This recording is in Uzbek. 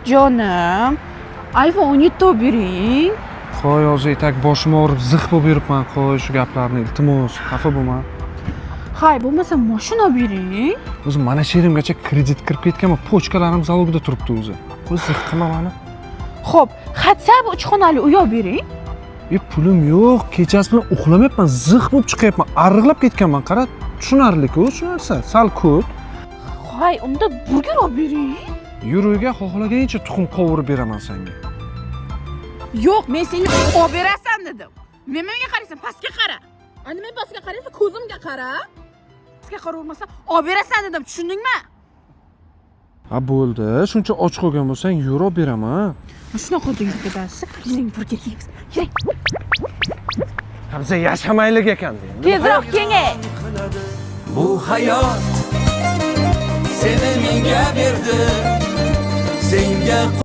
Jonim, iPhone 17 olib bering. Qo'y, hozir и так boshim og'rib, ziq bo'lib yuribman. Qo'y shu gaplarni, iltimos, xafa bo'lma. Hay, bo'lmasa mashina olib bering. O'zi mana shu yerimgacha kredit kirib ketganman, почка larim залог da turibdi o'zi. Qo'y, ziq qilma mani. Xo'p, хотя бы 3 xonali uy olib bering. E, pulim yo'q, kechasi bilan uxlamayapman, ziq bo'lib chiqyapman, arriqlab ketganman. Qara, tushunarli-ku shu narsa, sal kut. Hay, unda burger olib bering. Yur uyga, xohlaganingcha tuxum qovurib beraman senga. Yo'q, men senga olib berasan dedim. Men menga qaraysan, pastga qara. A, nima pastga qaraysan? Ko'zimga qara. Pastga qaravermasdan olib berasan dedim, tushundingmi? Ha, bo'ldi, shuncha och qolgan bo'lsang, yur, olib beraman. Shunaqa yurib ketasiz. Yuring, burger yeymiz. Yuring. Ha, biza yashamaylik ekan. Tezroq kengay. Bu hayot seni menga berdi.